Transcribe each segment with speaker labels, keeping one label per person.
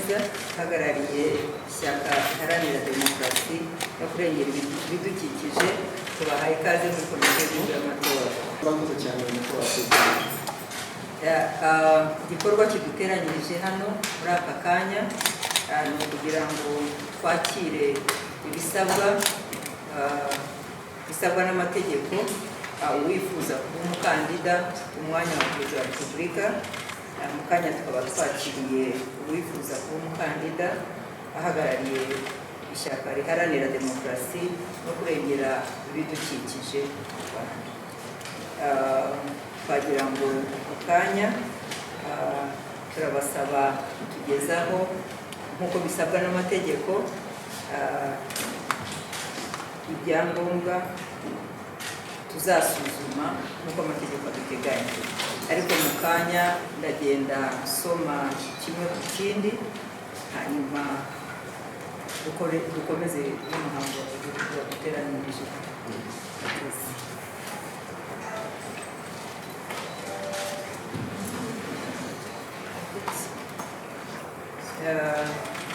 Speaker 1: Habineza, uhagarariye ishyaka riharanira demokarasi no kurengera ibidukikije. Tubahaye ikaze muri Komisiyo y'Igihugu y'Amatora.
Speaker 2: Murakoze cyane, nyakubahwa Perezida.
Speaker 1: Igikorwa kiduteranyirije hano muri aka kanya ni ukugira ngo twakire ibisabwa bisabwa n'amategeko uwifuza kuba umukandida ku mwanya wa Perezida wa Repubulika. Mu kanya tukaba twakiriye uwifuza kuba umukandida ahagarariye ishyaka riharanira demokarasi no kurengera ibidukikije mu Rwanda. Twagira ngo mu kanya turabasaba kutugezaho nk'uko bisabwa n'amategeko ibyangombwa tuzasuzuma nk'uko amategeko abiteganya, ariko mu kanya ndagenda nsoma kimwe ku kindi, hanyuma dukomeze n'umuhango waduteranirije. Murakoze.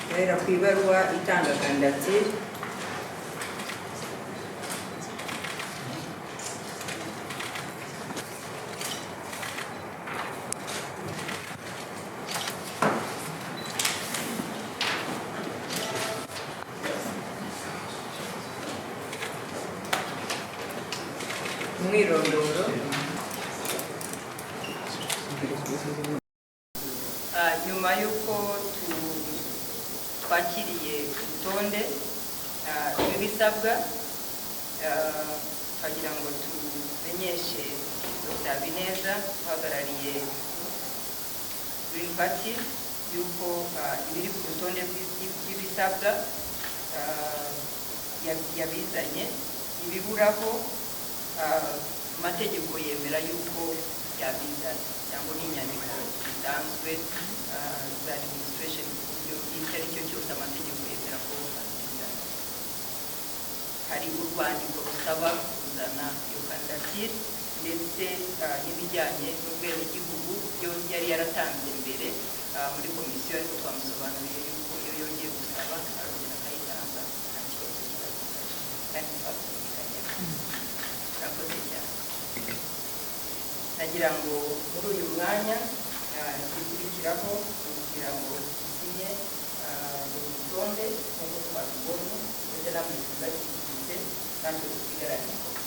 Speaker 1: Guhera ku ibaruwa itanga kandidatire. Umwirondoro. Nyuma y'uko twakiriye urutonde rw'ibisabwa, twagira ngo tumenyeshe Dr Habineza uhagarariye Green Party yuko ibiri ku rutonde rw'ibisabwa yabizanye, ibiburaho amategeko yemera yuko yabizana, cyangwa n'inyandiko zisanzwe za administration, ku buryo icyo ari cyo cyose amategeko yemera ko azizana. Hari urwandiko rusaba kuzana iyo kandidatire, ndetse n'ibijyanye n'ubwenegihugu byo yari yaratanze mbere muri komisiyo, ariko twamusobanuriye yuko iyo yongeye gusaba arongera akayitanga, nta kibazo kiba gihari kandi twabyumvikanyeho. Murakoze cyane. Nagira ngo muri uyu mwanya igikurikiraho ni ukugira ngo dusinye uru rutonde nk'uko twabibonye, ndetse namwe tuzashyigikire natwe dusigarane kopi.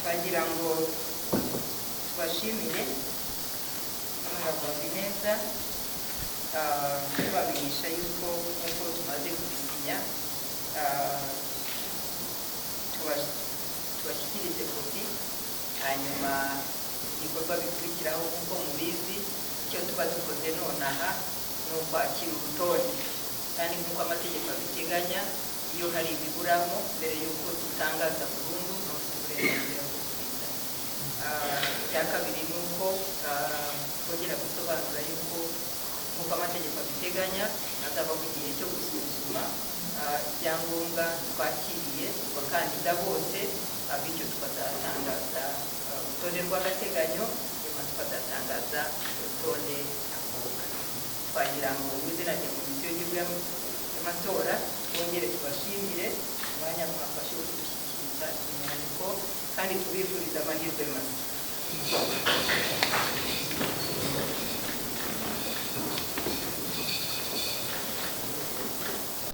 Speaker 1: Twagira ngo tubashimire, Honorable Habineza, tubamenyesha yuko nk'uko tumaze kubisinya tubashyikirize kopi, hanyuma ibikorwa bikurikiraho nk'uko mubizi, icyo tuba dukoze nonaha ni ukwakira urutonde, kandi nk'uko amategeko abiteganya, iyo hari ibiburamo mbere y'uko dutangaza burundu bafite uburenganzira bwo kubizana. Icya kabiri ni uko twongera gusobanura yuko nk'uko amategeko abiteganya Hazabaho igihe cyo gusuzuma ibyangombwa twakiriye ku bakandida bose, bityo tukazatangaza urutonde rw'agateganyo, nyuma tukazatangaza urutonde ntakuka. Twagira ngo mu izina rya Komisiyo y'Igihugu y'Amatora twongere tubashimire umwanya mwafashe wo kudushyikiriza inyandiko, kandi tubifuriza amahirwe masa.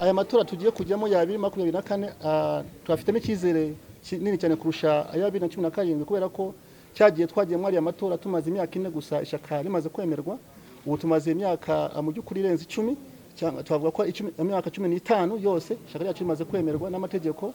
Speaker 2: Aya matora tugiye kujyamo ya 2024, turafitemo icyizere kinini cyane kurusha aya 2017, kubera ko cyagiye twagiye muri aya matora tumaze imyaka 4 gusa ishyaka rimaze kwemerwa. Ubu tumaze imyaka mu by'ukuri irenze 10, cyangwa twavuga ko imyaka 15 yose ishyaka ryacu rimaze kwemerwa n'amategeko.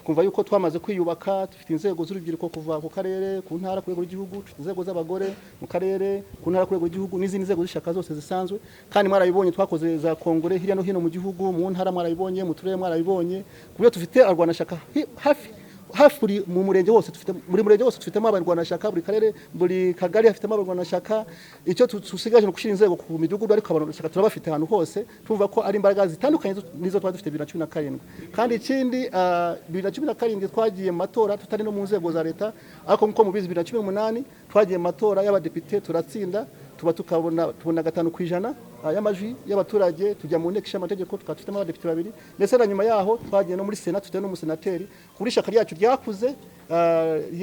Speaker 2: Twumva yuko twamaze kwiyubaka, dufite inzego z'urubyiruko kuva ku karere, ku ntara, ku rwego rw'igihugu, dufite inzego z'abagore mu karere, ku ntara, ku rwego rw'igihugu, n'izindi nzego z'ishyaka zose zisanzwe. Kandi mwarabibonye twakoze za kongere hirya no hino mu gihugu, mu ntara mwarabibonye, mu turere mwarabibonye, ku buryo dufite abarwanashyaka hafi hafi buri mu murenge wose dufite, muri murenge wose dufitemo abarwanashyaka, buri karere, buri kagari hafitemo abarwanashyaka. Icyo tusigaje ni gushyira inzego ku midugudu, ariko abarwanashyaka turabafite ahantu hose. Tumva ko ari imbaraga zitandukanye nizo twari dufite 2017. Kandi ikindi, 2017 twagiye mu matora tutari no mu nzego za leta, ariko nkuko mubizi 2018 twagiye mu matora y'abadepite turatsinda, tuba tukabona tubona 5% y'amajwi y'abaturage, tujya mu nteko ishinga amategeko tukaba dufitemo abadepite 2, ndetse na nyuma yaho twagiye no muri sena dufite n'umusenateri. Kuri ishyaka ryacu ryakuze,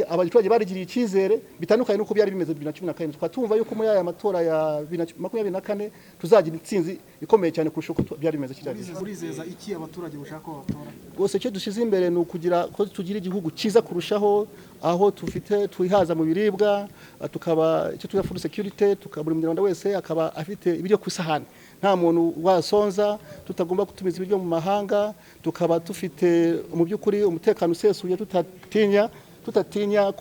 Speaker 2: abaturage barigiriye icyizere bitandukanye n'uko byari bimeze 2017. Tukaba tumva yuko muri aya matora ya 2024 tuzagira intsinzi ikomeye cyane kurusha uko byari bimeze kiriya gihe.
Speaker 3: Urizeza iki abaturage mushaka ko batora?
Speaker 2: Rwose icyo dushyize imbere ni ukugira ko tugira igihugu cyiza kurushaho, aho tufite twihaza mu biribwa, tukaba icyo twita food security, buri munyarwanda wese akaba afite ibiryo ku isahani, nta muntu wasonza, tutagomba gutumiza ibiryo mu mahanga, tukaba dufite mu by'ukuri umutekano usesuye, tutatinya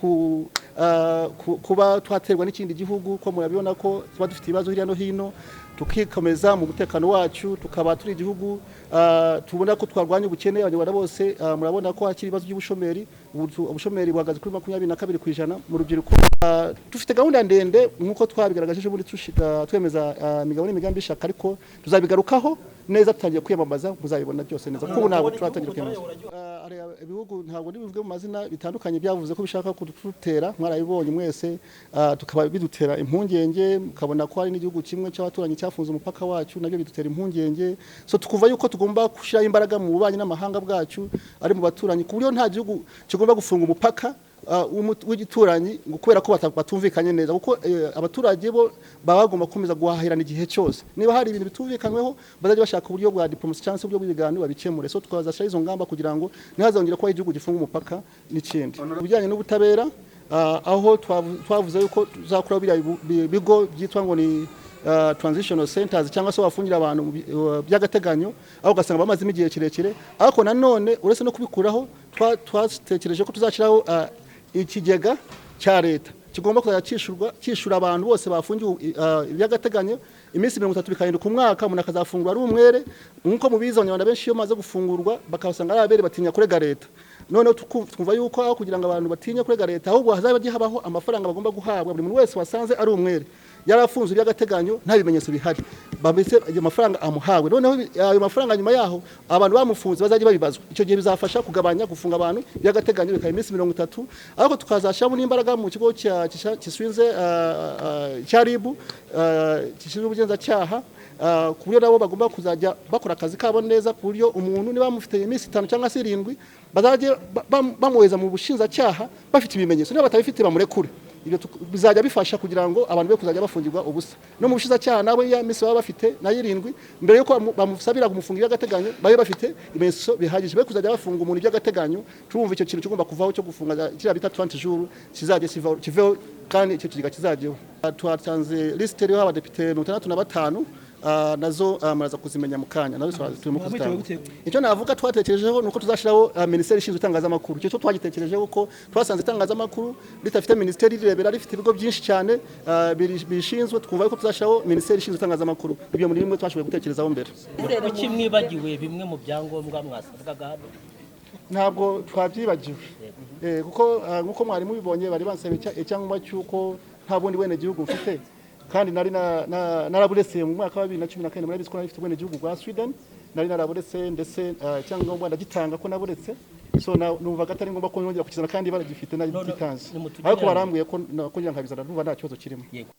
Speaker 2: kuba twaterwa n'ikindi gihugu, ko murabibona ko tuba dufite ibibazo hirya no hino, tukikomeza mu mutekano wacu, tukaba turi igihugu tubona ko twarwanya ubukene. Abanyarwanda bose murabona ko hakiri ibibazo by'ubushomeri, ubushomeri buhagaze kuri 22% mu rubyiruko. Dufite gahunda ndende nk'uko twabigaragaje ubundi twemeza imigabo n'imigambi y'ishyaka, ariko tuzabigarukaho neza tutangiye kwiyamamaza, muzabibona byose neza, kuko ubu ntabwo turatangira kwiyamamaza. Ibihugu ntabwo ndibivuge mu mazina bitandukanye byavuze ko bishaka kudutera, mwarabibonye mwese, tukaba bidutera impungenge, mukabona ko hari n'igihugu kimwe cy'abaturanyi cyafunze umupaka wacu, nabyo bidutera impungenge. So tukuva yuko tugomba gushyira imbaraga mu bubanyi n'amahanga bwacu ari mu baturanyi, ku buryo nta gihugu kigomba gufunga umupaka w'igituranyi ngo kubera ko batumvikanye neza, kuko abaturage bo baba bagomba gukomeza guhahirana igihe cyose. Niba hari ibintu bitumvikanyweho bazajya bashaka uburyo bwa diplomasi cyangwa se uburyo bw'ibiganiro babikemure. So twazashyira izo ngamba kugira ngo ntihazongere kuba igihugu gifunga umupaka n'ikindi. Ibijyanye n'ubutabera, aho twavuze yuko tuzakora biriya bigo byitwa ngo ni transitional centers, cyangwa se wafungira abantu by'agateganyo, aho ugasanga bamazemo igihe kirekire. Ariko nanone uretse no kubikuraho, twatekereje ko tuzashyiraho ikigega cya leta kigomba kuzajya cyishura abantu bose bafungiwe iby'agateganyo iminsi 30 bikahinduka umwaka, umuntu akazafungura ari umwere. Nk'uko mubizi abanyarwanda benshi iyo bamaze gufungurwa bakabasanga ari abere batinya kurega leta. Noneho twumva yuko aho kugira ngo abantu batinye kurega leta, ahubwo hazajya habaho amafaranga bagomba guhabwa buri muntu wese wasanze ari umwere yarafunzwe iby'agateganyo nta bimenyetso bihari, bambitse ayo mafaranga amuhawe. Noneho ayo mafaranga nyuma yaho abantu bamufunze bazajya babibazwa. Icyo gihe bizafasha kugabanya gufunga abantu by'agateganyo bikaba iminsi 30, ariko tukazashyiramo n'imbaraga mu kigo gishinzwe cya RIB, gishinzwe ubugenzacyaha, ku buryo nabo bagomba kuzajya bakora akazi kabo neza, ku buryo umuntu niba bamufite iminsi 5 cyangwa se 7 bazajya bamuheza mu bushinjacyaha bafite ibimenyetso, niba batabifite bamurekure. Ibyo bizajya bifasha kugira ngo abantu be kuzajya bafungirwa ubusa. No mu bushinjacyaha nabo ya minsi baba bafite na 7 mbere yuko bamusabira kumufunga iby'agateganyo babe bafite ibimenyetso bihagije, be kuzajya bafunga umuntu iby'agateganyo. Turumva icyo kintu kigomba kuvaho cyo gufunga kiriya bita 30 jours kizajya kiveho, kandi icyo kigega kizajyeho. Twatanze liste iriho abadepite 65, nazo muraza kuzimenya mu kanya, nazo turimo kuzitanga. Icyo navuga twatekerejeho nuko tuzashyiraho minisiteri ishinzwe itangazamakuru. Icyo twagitekerejeho kuko twasanze itangazamakuru ritafite minisiteri rirebera, rifite ibigo byinshi cyane bishinzwe, twumva ko tuzashyiraho minisiteri ishinzwe itangazamakuru. Ibyo muri bimwe twashoboye gutekerezaho mbere.
Speaker 4: Kuki mwibagiwe bimwe mu byangombwa mwasabwaga hano?
Speaker 2: Ntabwo twabyibagiwe, kuko nkuko mwari mubibonye bari bansaba icyangombwa cy'uko nta bundi bwene gihugu mfite. Kandi nari naraburetse mu mwaka wa 2014. Murabizi ko nari mfite ubwenegihugu bwa Sweden, nari naraburetse, ndetse icyangombwa ndagitanga ko naburetse. So numvaga atari ngombwa ko nongera kukizana kandi baragifite, nagitanze.
Speaker 4: Nimutugereranye.
Speaker 2: Ariko barambwiye ko kongera nkabizana, numva nta kibazo kirimo.
Speaker 4: Yego.